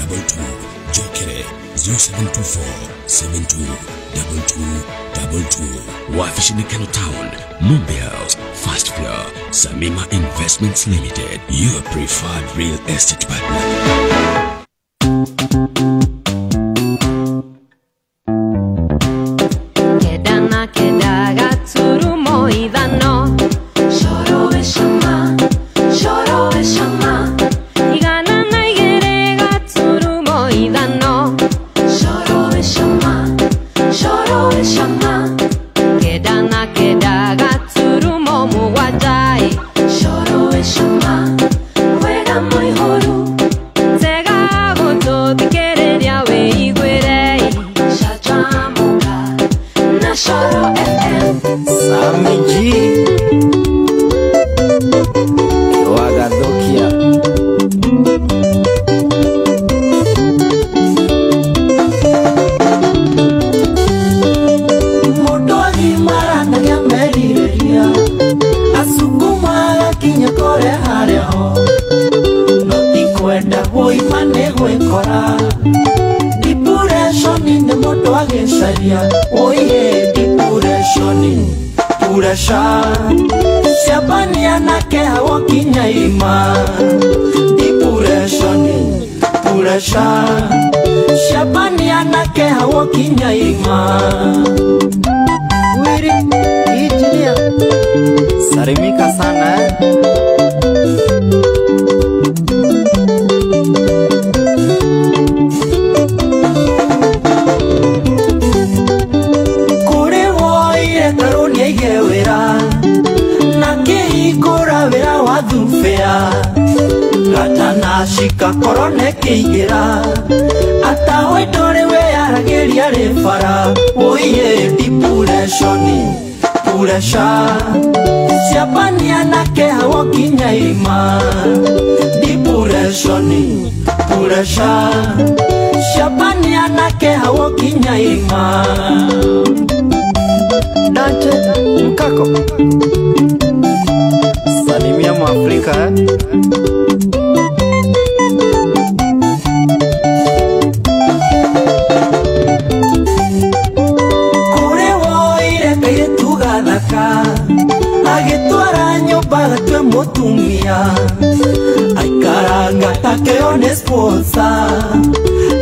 22 Njokere 0724 72 22 22. Wabici nĩ Kano Town, Mumbi House, first floor. Samima Investments Limited, your preferred real estate partner. Kedana kedaga tsurumo idano Shoro eshama, shoro eshama Igana naigerega tsurumo idano Shoro eshama, shoro eshama Kedana kedaga tsurumo muwajai Shoro eshama, wega moihoru Zega goto tikereria we iguerei Shachamuka na Shoro FM. Sami G Wagadokia. Mũndũ agimara na kĩamerirĩria asukumaga kinya kore harĩa ho no ti kwenda gũima nĩ gwĩkora depression nĩ mũndũ agĩcaria oye depression pressure ciabania nake hawo kinya irima depression pressure ciabania nake hawo kinya irima. Wiri engineer Salimika sana eh? Kũrĩ woire karũni aige wĩra na kĩhingũra wĩra wa thubĩa gatanacika korona ĩkĩingĩra atawe ndũrĩ wĩyaragĩria rĩ bara ũiye depression pressure ciabania nake hawo kinya irima depression pressure ciabania nake hawo kinya irima. Dante Mkako Salimia Mwafrika eh? Kũrĩ woire kairĩtu gathaka agĩtwara nyũmba gatue mũtumia aikaranga takeo nĩ sponsor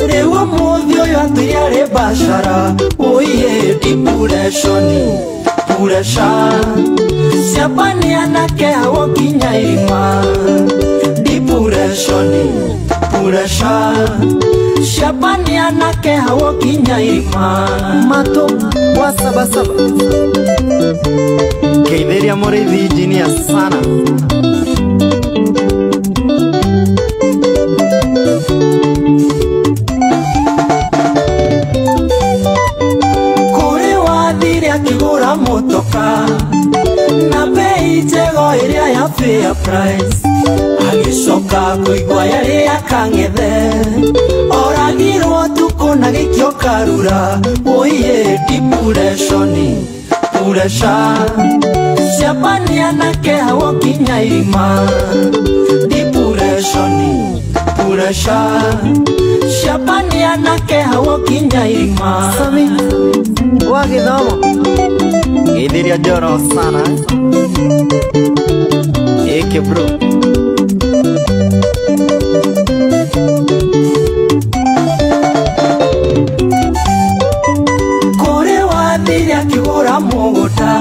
rĩu ũmũthĩ ũyũ atũire arĩ biacara ũiye depression pressure ciabania nake hawo kinya irima depression pressure ciabania nake hawo kinya irima. Mato wa sabasaba Keithiria mũrĩithi engineer sana. Kũrĩ wathire akĩgũra mũtoka na bei njega ĩrĩa ya fair price agĩcoka kũigua yarĩ ya kang'ethe oragirwo tukũ na gĩikio karura ũiye depression pressure ciabania nake hawo kinya irima depression pressure ciabania nake hawo kinya irima. Sami wa gĩthomo Geithiria Njoro sana eh? Ĩkĩ bro Kũrĩ wathire akĩgũra mũgũnda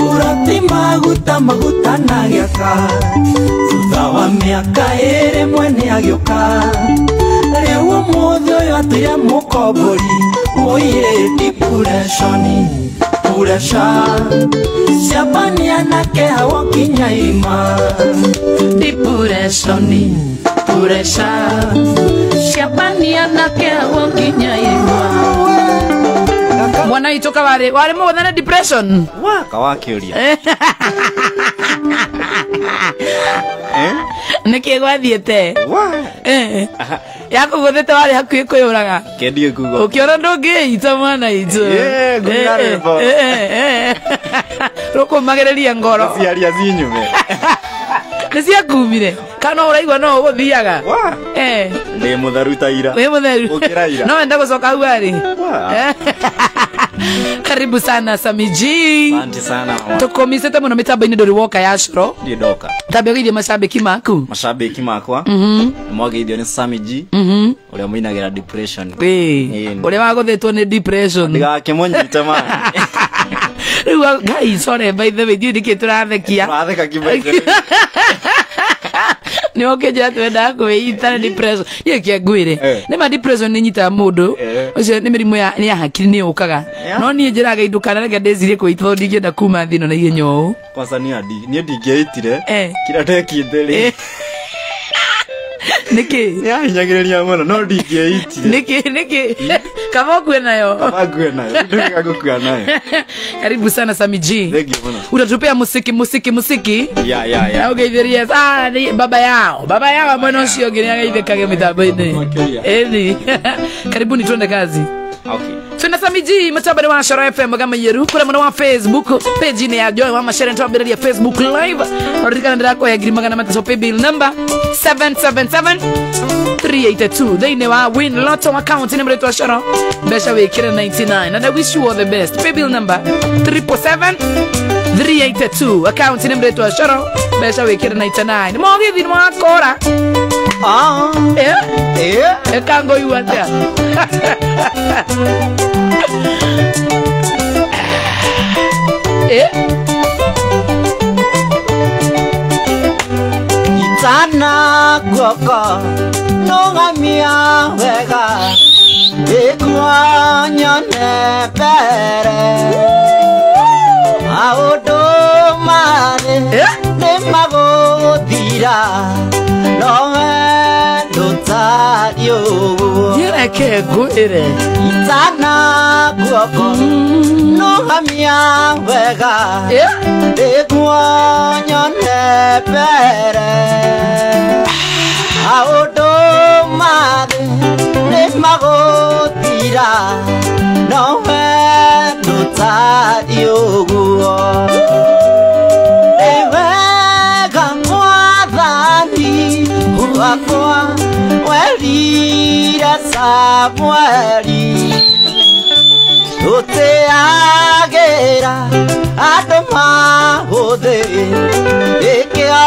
ũroti maguta maguta na gĩaka thutha wa mĩaka ĩrĩ mwene agĩũka rĩu ũmũthĩ ũyũ atũire mũkombori ũiye depression pressure ciabania nake hawo kinya irima Depression pressure ciabania nake hawo kinya irima. Mwana witũ kawarĩ warĩ mũgũtha na depression Kawakĩũria eh? Nĩkĩ gwathiĩte yakũgũthĩte warĩ hakuhĩ kwĩyũraga Kendio kugo ũkĩona ndũngĩita mwana witũ ngũina rwĩmbo. Rũkũmagĩrĩria ngoro Ciaria cinyume. Nĩ ciakumire kana ũraigua no ũgũthiaga? Wa. Eh. Ndĩ mũtheru ta ira. Wĩ mũtheru. Gũkĩra ira. No wenda gũcoka hau arĩ. Wa. Karibu sana, Sami G. Asante sana, mama. Tũkũmicĩte mũno mĩtambo-inĩ, ndũrĩ woka ya coro. Ndiĩ ndoka. Tambia ũgeithie macambĩki maku. Mashabiki makwa mwageithio nĩ Sami G, ũrĩa mũinagĩra depression. Ĩĩ. Ĩĩ. Ũrĩa wagũthĩtwo nĩ depression. Ndigakĩmũnyite ma. Rĩu guys, sorry, by the way, ndiũĩ nĩkĩ tũrathekia. Tũratheka kĩbaithe. Nĩ ũkĩnjĩra twendaga kwĩita nĩ depression. Niĩ kĩe ngwĩre, Eh. nĩ ma depression nĩ nyitaga mũndũ. Eh. Ũcio nĩ mĩrimũ ya nĩ ya hakiri nĩ yũkaga. Yeah. No niĩ njĩraga indũkanareke ndĩcirie kwĩita tondũ ndingĩenda kuma thĩ ĩno na ihenya ũũ. Kwanza niĩ andi niĩ ndingĩitire. Eh. Kĩrĩa ndekĩte rĩ, Eh. Nĩkĩ? nĩ yahinyagĩrĩria mũno, no ndingĩitire. Nĩkĩ? Nĩkĩ? Kaba ũkue nayo. Kaba nayo, nduĩka gũkua nayo. Karibu sana, Sami G. Thank you mũno. Utatupea musiki, musiki, musiki. Ya. Ũgeithĩrie ah, nĩ baba yao, baba yao mwena ũcio ũngĩ nĩ ageithĩkage mĩtambo-inĩ. Makĩria. Ĩni, karibuni, twende kazi. Okay. Twina Sami G mũtambo-inĩ wa Coro FM Gamayeru kũrĩa mwena wa Facebook page-inĩ ya Joy wa Machere. Twambĩrĩria Facebook live. Ririkana ndĩrakũhe 300,000, paybill number 777 382 thĩinĩ wa Win Lotto account nĩ mũrĩtwa Coro, mbeca wĩkĩre 99, and I wish you all the best. Paybill number 777 382, account nĩ mũrĩtwa Coro, mbeca wĩkĩre 99. Mogithi nĩ wakora. Ah. Eh. Eh. Ĩkangoigua atĩa? Eh. Itana guoko nũgamia wega ĩkuo nyone mbere maũndũ marĩ Eh? nĩ magũthira nowe ndũtariĩ ũguo. Reke ngwĩre. Itana guoko nũgamia wega Eh? ĩkuo nyone mbere maũndũ mathĩ nĩ magũthira nowe ndũtariĩ ũguo. Nĩ wega mwathani wakwa werire Samueli tũtĩagĩra andũ mahũthĩ ĩkĩo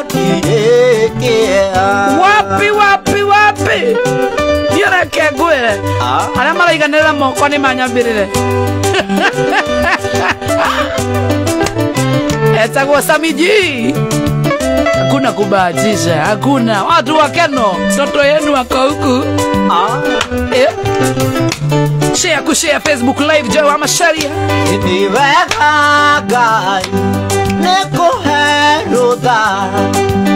ndirĩkĩa. Wapi, wapi, wapi? Niĩ reke ngwĩre. Ah. Arĩa maraiganĩrĩra moko nĩ manyambĩrĩre. Etagwo Sami G. Hakuna kubahatisha, hakuna. Watu wa Keno, toto yenu wako huku. Ah. Eh? Share kushare Facebook live Joy wa Macharia. Nĩ wega Ngai nĩ kũhe rũtha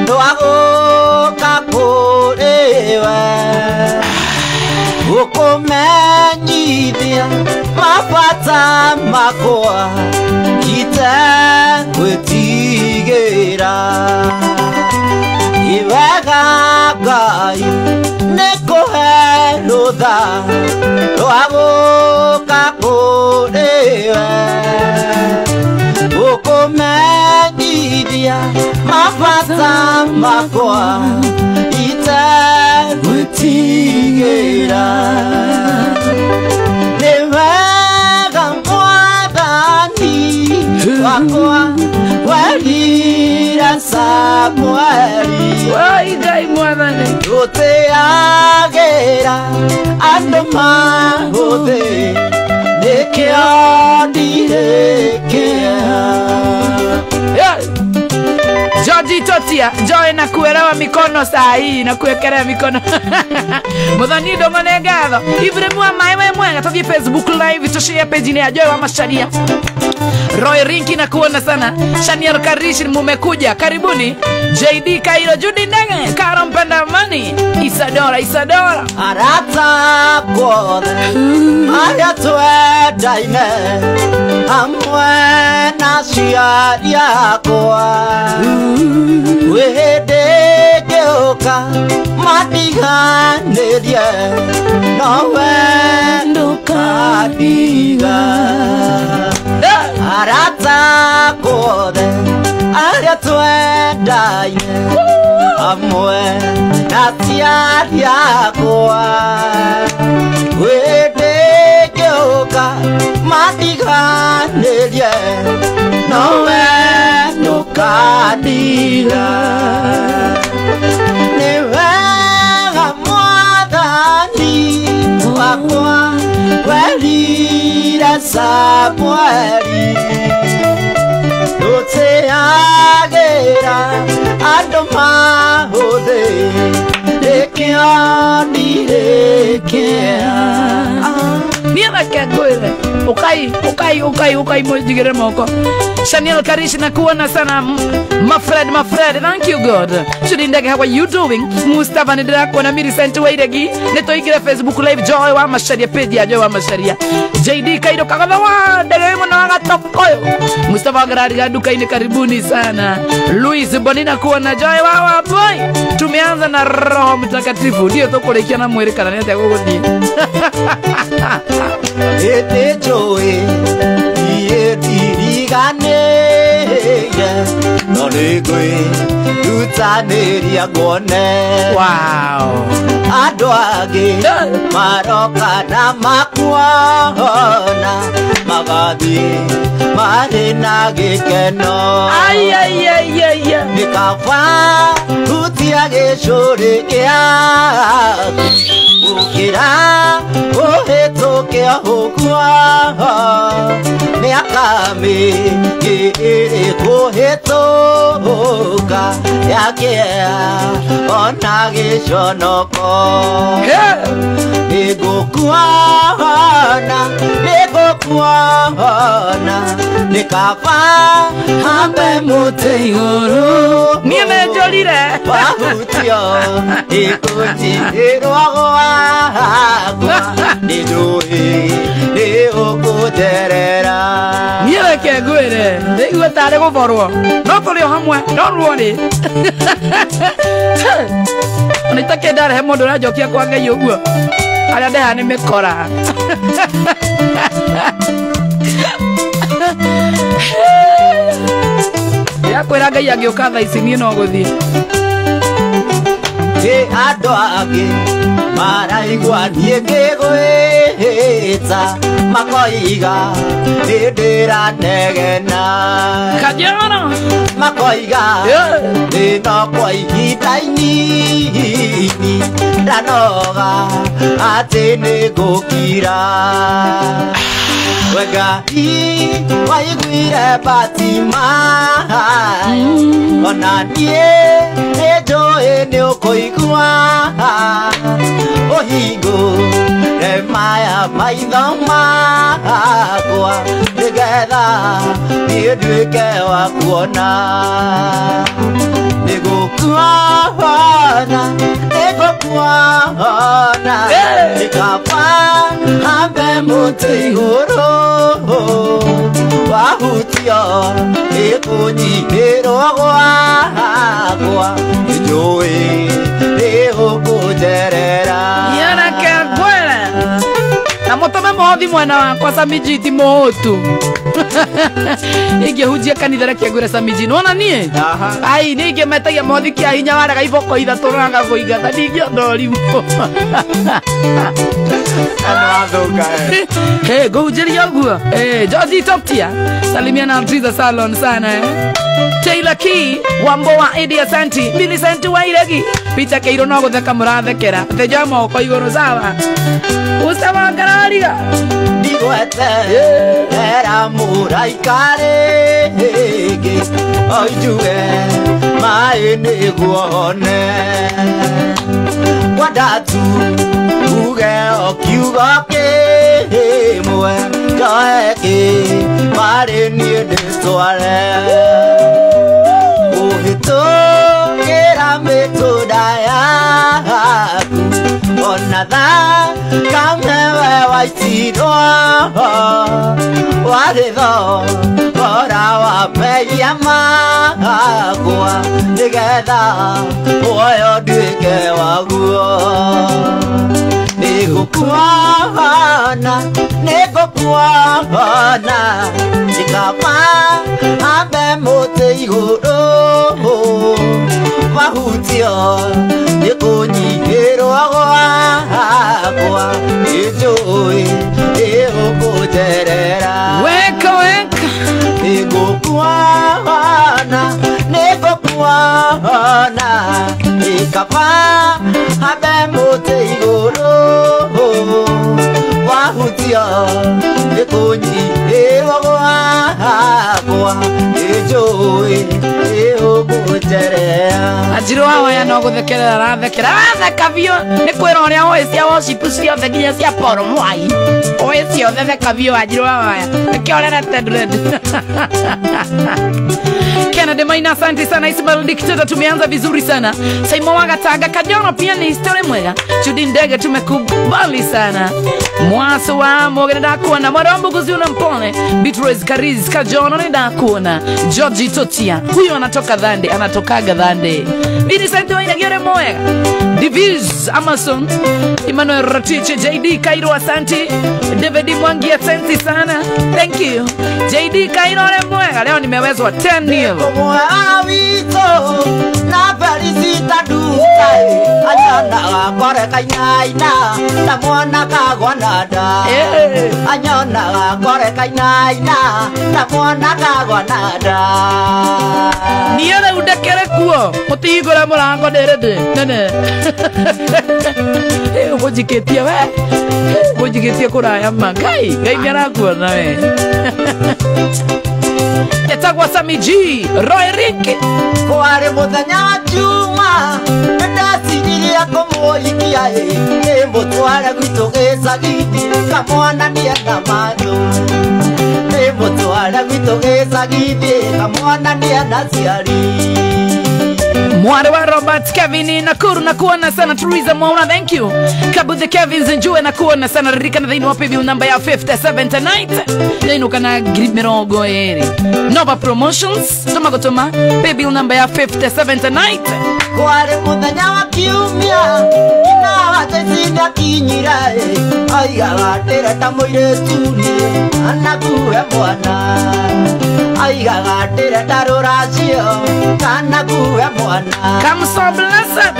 rwa gũka kũrĩ we gũkũmenyithia mabata makwa itegwĩtigĩra. Nĩ wega Ngai nĩ kũhe rũtha rwa gũka kũrĩ we gũkũmenyithia mabata makwa itegwĩtigĩra. Nĩ wega mwathani wakwa werire Samueli Oi Ngai mwathani. tũtĩagĩra andũ mahũthĩ nĩkĩo ndirĩkĩa. Yeah. Georgie Totia, Joy na kuelewa mikono saa hii na kuwekelea mikono. Muthoni ndongo nĩ ngatho. Ibrahim wa Maĩ, we mwega. Tũthiĩ Facebook live tushare page ya Joy wa Macharia. Roy Rinki na kuona sana. Shaniel Karishi, mumekuja. Karibuni. JD Kairo, Judy Ndenge, Karo Mpenda Amani, Isadora, Isadora. Arata guothe arĩa twendaine hamwe na aciari akwa kwĩ hĩndĩ ngĩũka matiganĩrie nowe ndũkandiga. Arata guothe Arĩa twendaine hamwe na aciari akwa wĩndĩngĩũka matiganĩrie nowe ndũkandiga nĩ wega mwathani wakwa werire Samueli ndũtĩagĩra andũ mahũthĩ rĩkĩo ndirĩkĩa niĩ reke ngwĩre ukai ukai ukai ukai mũnjigĩre moko. Shaniel Karish na kuona sana. Mafred Mafred, thank you God. Chudindege, how are you doing? Mustafa nĩ ndĩrakuona. Millicent Wairegi nĩ tũingĩre Facebook live Joy wa Macharia page ya Joy wa Macharia. JD Kairo Kagatha wa ndege mũno wa Gatokoyo. Mustafa Garariga duka-inĩ, karibuni sana. Louis Bonina kuona Joy wa wa boy. Tumeanza na Roho Mtakatifu ndio tũkũrĩkia na mwĩrĩ kana nĩ atĩa gũgũthiĩ. Ĩndĩ njũĩ niĩ ndiriganĩire no nĩngwĩrutanĩria nguone. Wow. Andũ angĩ maroka na makuona magathiĩ marĩ na gĩkeno. Ai ai ai ai. Nĩ kaba hutia gĩcũrĩ gĩaku gũkĩra ũhĩtũke ũguo mĩaka mĩingĩ ĩrĩ kũhĩtũka yakĩea ona gĩconoko. Nĩngũkuona nĩngũkuona nĩ kaba hambe mũtĩ igũrũ niĩ nĩnjũrire wahutio ĩkũnjihĩrwo gwakwa nĩnjũĩ nĩũkũnjerera. Niĩ reke ngwĩre ndĩigua tarĩ gũborwo no tũrĩ o hamwe don't worry. Ona itakĩenda rehe mũndũ ũranjokia kwa Ngai ũguo arĩa ndeha nĩ mĩkora. Ndĩrakwĩra Ngai angĩũka thaa ici niĩ no gũthiĩ. Ĩ andũ angĩ maraigua niĩ ngĩgwĩta makoiga nĩ ndĩranegena. Kajana makoiga nĩ no kwa ihinda inini ndanoga atĩ nĩ ngũkira. We Ngai waiguire Bartimayo ona niĩ nĩ njũĩ nĩ ũkũigua ũhingũre maya maitho makwa nĩgetha niĩ nduĩke wa kuona. Nĩngũkuona nĩngũkuona nĩ kaba hambe mũtĩ igũrũ wahutio nĩkũnyihĩrwo gwakwa nĩnjũĩ nĩũkũnjerera. Reke ngwĩre na mũtũme mothi mwena wakwa Samiji ti mũũtu. Ingĩhunjia kanitha reke ngwĩre Samiji nĩwona niĩ ai nĩ ingĩmetagia mothi kĩa hinya warega iboko ithatũ na ngakũingata ndingĩona ũrimũ. Hey, ngũhunjĩria ũguo. Georgie Toptia salimia na Triza Salon sana. Taylor Key Wambo wa Eddie Asanti Millicent Wairegi Peter Keiro no gũtheka mũrathekera thenja moko igũrũ sawa Mustafa Ngarariga ndigwete era mũraika rĩngĩ oinjuge maĩ nĩguo hone kwenda tu uge o kiugo kĩmwe njoe kĩ marĩ niĩ ndĩtware ũhĩtũkĩra mĩtũnda yaku ona thakame we waitirwo warĩ thogora wa mehia makwa nĩgetha muoyo nduĩke waguo. Nĩngũkuona nĩngũkuona nĩ kaba Ambe mũtĩ igũrũ wahutio nĩ kũnyihĩrwo gwakwa nĩnjũĩ ĩgũkũnjerera. Weka weka. Nĩngũkuona, nĩngũkuona, ĩkaba ambe mũtĩ igũrũ wahutio nĩ kũnyihĩrwo gwakwa nĩnjũĩ ĩgũkũnjerera. Anjirũ wa waya no gũthekerera arathekera atheka biũ nĩ kwĩra ũrĩa ũĩ cia worship ciothe nginya cia Paul Mwai ũĩ ciothe theka biũ Anjirũ wa waya nĩkĩo ũrerete dread. Kennedy Maina, asante sana. Ismail Dictator, tumeanza vizuri sana. Saimo Wagatanga Kajono pia ni story mwega. Chudi Ndege tumekubali sana. Mwaso wa Morgan ndakuona. Mwarombo kuziona mpone. Beatrice Kariz Kajono ni ndakuona. George Totia huyo anatoka Dhande, anatokaga Dhande. Vincent Waina Giore mwega. Divis Amazon, Emmanuel Ratiche, JD Cairo asante. David Mwangi asante sana. Thank you. JD Cairo mwega. Leo nimewezwa 10 nil. Wito na Felicita Dukai anyona kore kainaina na mwana kagwa nda anyona kore kainaina na mwana kagwa nda niere undekere kuo mutigura murango ndirende nene ugujikitie we ugujikitie kuraya ma ngai ngai niarakuona we. Etagwa Sami G Roy Rick kwari muthenya wa Juma ndaciriria kumuhikia ĩ mũtware gwitũ gĩcagi kamwonanie na matũ ĩ mũtware gwitũ gĩcagi kamwonanie na ciari. Mware wa Robert Kevin Nakuru na kuona sana. Teresa Mwaura, thank you. Kabuthe Kevin Zinjue na kuona sana. Ririkana thĩinĩ wa paybill namba ya 57 tonight. Yainuka na ngiri mĩrongo ĩrĩ. Nova Promotions tuma gũtũma paybill namba ya 57 tonight. Kwari muthenya wa kiumia ina wateci nĩakinyire aigaga ndĩrenda mũirĩtu niĩ anakuhe mwana aigaga ndĩrenda rũracio kana kuhe mwana. Come so blessed.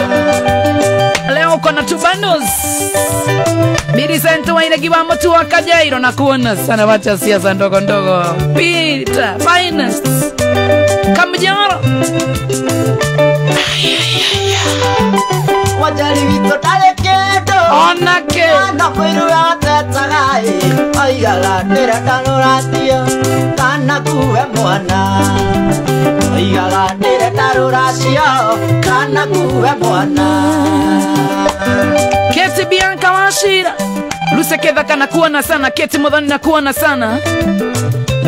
Leo uko na two bundles. Millicent Wainagiwa mtu wa Kajairo na kuona sana. Wacha siasa ndogo ndogo. Peter Finest Kamjoro Wajari witũ ndarĩ kĩndũ onake na mũiru atetaga aigaga ndĩrenda rũracio kana kuhe mwana aigaga ndĩrenda rũracio kana kuhe mwana. Keti Bianca Washira Luseketha kana kuona sana. Keti Muthoni na kuona sana.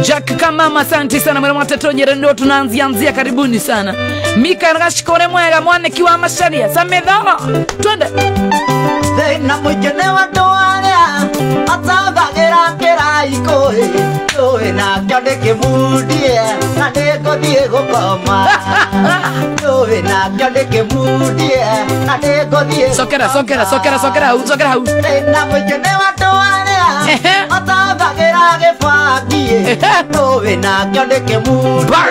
Jack Kamama asante sana. Mwana Mwatete ndio tunaanzia anzia, karibuni sana. Mika Rashikore mwega mwane kiwa masharia Samedhara twende. Thĩna mũingĩ nĩ wa andũ arĩa atathagĩra kĩraikũ tũĩ nakĩo ndĩkĩmundie na nĩngũthiĩ gũkoma tũĩ nakĩo ndĩkĩmundie na nĩngũthiĩ. Sokera sokera sokera sokera hau sokera hau. Thĩna mũingĩ nĩ wa andũ arĩa atathagĩra gĩbangi tũĩ nakĩo ndĩkĩmundie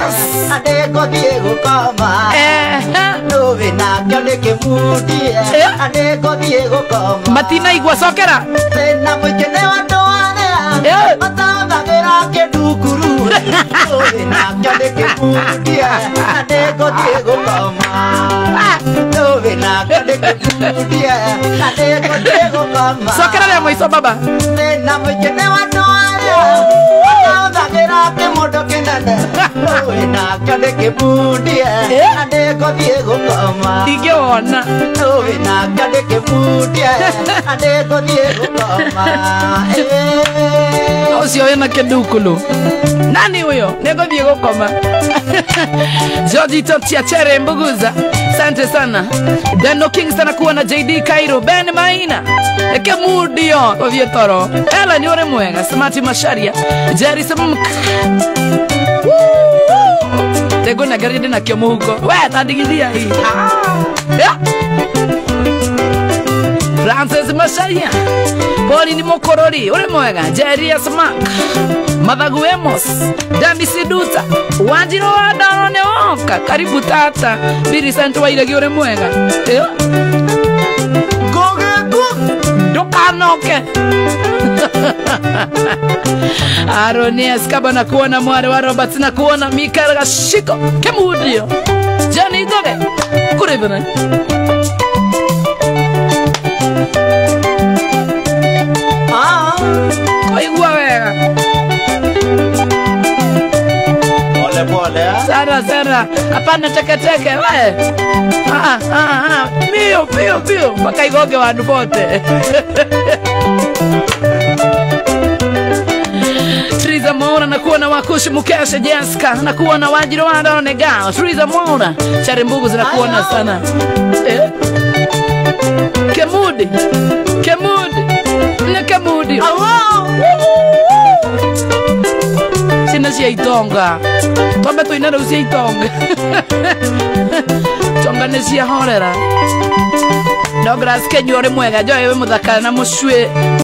na nĩngũthiĩ gũkoma tũĩ nakĩo ndĩkĩmundie na nĩngũthiĩ gũkoma. Matina igua sokera. Thĩna mũingĩ nĩ wa andũ arĩa matathagĩra kĩndukuru tũĩ nakĩo ndĩkĩmundie na nĩngũthiĩ gũkoma tũĩ nakĩo ndĩkĩmundie na nĩngũthiĩ gũkoma. Sokera rĩa mũico baba. Thĩna mũingĩ nĩ wa andũ arĩa matathagĩra kĩmondo kĩnene tũĩ nakĩo ndĩkĩmundie na nĩngũthiĩ gũkoma. Ndingĩwona. Tũĩ nakĩo ndĩkĩmundie na nĩngũthiĩ gũkoma. Ũcio wĩna kĩndukulu nani huyo nĩngũthiĩ gũkoma. George Totia Chere Mbuguza asante sana. Dano King sana kuwa na JD Cairo Ben Maina eke mudio ũthiĩ toro. Ela nĩ ũrĩ mwega. Smart Masharia Jerry Samk Tego na gari ndinakĩo mũhuko we tandigithia hii. Francis Macharia, Pauline Mokorori uri mwega, Jerias Mark, Mathagu Emos, Dani Siduta, Wanjiro wa Ndoro nĩ woka, karibu tata, Millicent Wairegi uri mwega. Ndukanoke. Aronia Skaba na kuona mware wa Robert na kuona Mikael Gashiko Kemudio Johnny Goge kuribana. Koigua wega. Pole pole. Sana sana. Hapana teke teke we. Mio mio mio mpaka igoge wandu bote. Triza Mora na kuona Wakushi Mukesha Jessica na kuona Wanjiro wa Ndoro Nega. Triza Mora Chare Mbugu zinakuona sana. Kemudi Kemudi na Kemudi. Sina cia itonga. Twambe tuine riu cia itonga. Tonga nĩ cia horera. Douglas Kenyua uri mwega, Joy wĩ mũthaka na mũcue.